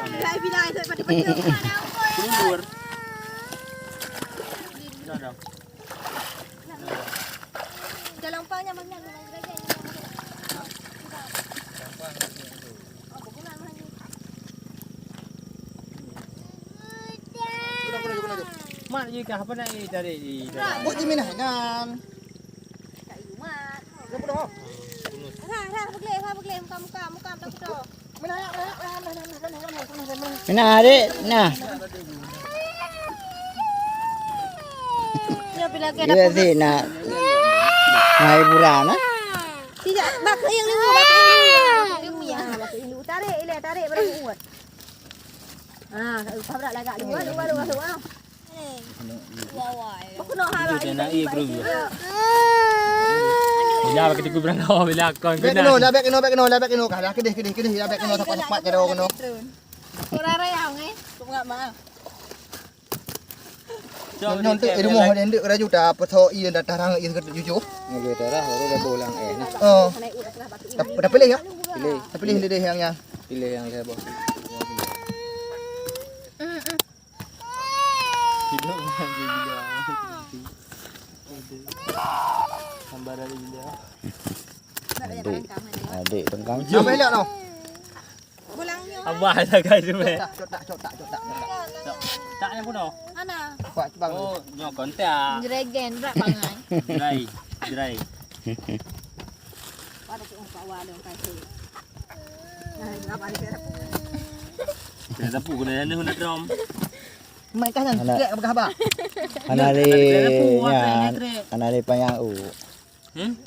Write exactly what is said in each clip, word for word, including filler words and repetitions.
Bilai, bilai, saya pada betul. Mundur. Dah, dah. Dalam pangnya mana? Mat je kah, apa nak, eh, tarik di dalam? Buat je minah kan. Rah, rah, begleh, rah, begleh, muka, muka, muka, tak betul. Nah, dek, nah. Dia bila ke Dia dapur. Sih nak. Nah, hiburan, ah. Tidak, bak yang dulu, bak yang dulu. Bak yang dulu. Tarik, ilai, tarik, baru kuat. Ah, tabrak lagak dua, dua, dua, dua. Bukeunoe ha. Bila bak itu berang kau, bila kon Bèk keunoe, dah bèk keunoe, bèk keunoe, dah bèk keunoe, kah, dah keudeh, keudeh, keudeh, dah bèk keunoe, sapat-sapat cara keunoe. Orang raya ngai, tu ngak ma. Nyoe, nyoe enteuk di rumoh, enteuk raju ta, peusok ie dah tarang ie sekeudeuek jujur. Nyoe tarah, baru dah bolang eh nah. Oh. Dah, dah pilih ya? Pilih. Dah pilih deh yang, yang. Pilih yang saya bawa. Hidup lagi gila. Aduh. Sambar dari gila. Adik, adik tengkang. Apa elok tu? Abah jaga tu, eh. Cok tak, cok tak, cok tak, cok tak, cok tak. Cok tak yang kuno. Mana? Kuat bang. Oh, nyoe kontak. Jregen, berat bangai. Jrai, jrai. Pada tu, Pak Wah, dong, kasih. Nah, berapa ni saya dapat? Saya dapat guna yang ni, guna drum. Mai kah nyan? Anak. Trek apa khabar? Anak le nyan, anak le panyang u. Hmm?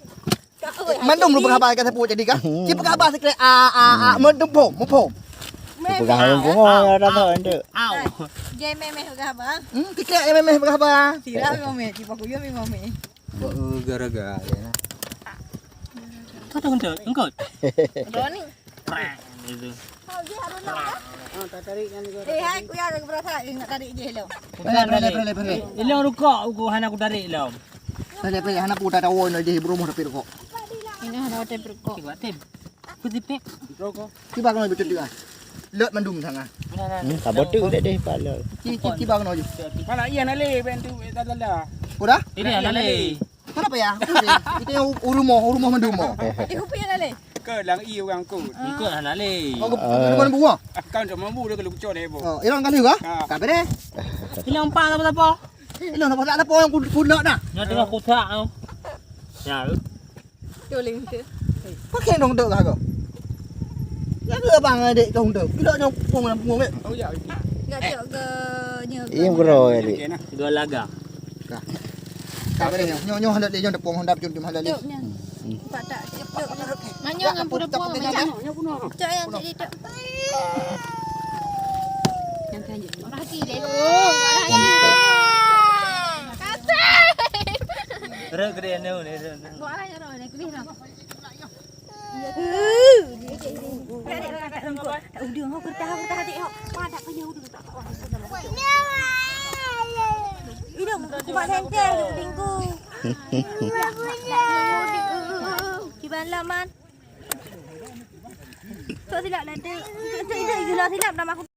Mandum lu peugah haba ka sapeue jadi kah? Hmm. Ci peugah haba sikrek a, a, a, mandum phom, muphom. Peugah haba phom, oh, ya, dah tahu, endeuk. Au. Jai memeh peugah haba. Hmm, sikrek jai memeh peugah haba. Sira memeh, ci pakuyu memeh. Gara-gara, ya, nah. Kau tahu endeuk, engkot. Roni. Prang, gitu. Eh, hai, kuya, berasa nak tarik je lo. Perleh, perleh, perleh, perleh. Ilong rukok, uku hana ku tarik ilong. Perleh, perleh, hana ku tarik ilong, jadi berumah tapi rukok. Ini hana ada rukok. Cuba, Tim. Aku zipek. Rokok. Cuba kalau betul juga. Lot mandum sana. Nah, nah, Hmm, nah. Sabotu dah deh pala. Ci, ci, cuba kena je. Mana iya nak leh, ben tu, eh, tak ada. Udah? Ini anak leh. Kenapa ya? Itu yang u-, urumoh, urumoh mandum. Eh, apa yang nak leh? Ke lang i orang ku. Engkau hana leh. Oh, ke, ke rumah buah. Ah, kan cuma bu dia kalau kucok deh, bu. Oh, ilang kali kah? Ha. Tak bere. Ilang pang apa-apa. Ilang apa tak apa yang kuda nak. Nyoe tengah kutak tu. Ya. Tuling tu. Pakai dong dok kah kau? Ya ke bang adik kau dok? Kilo nyong pung dalam pung, eh. Oh ya. Enggak cok ke nya. Iya, bro, ya, dik. Dua laga. Kah. Tak bere nyoh. Nyoh, nyoh hendak dia nyoh tepung hendak cun cuma hendak dia. Cok nya. Empat tak cok. Manyong ngan pura-pura manyong. Cok yang jadi cok. Yang tanya. Orang hati dia. Oh, orang hati. Rek gede ni, ni, ni. Buat arah yang roh, ni, kelih roh. Kiban laman. Sok silap nanti. Sok silap nama aku.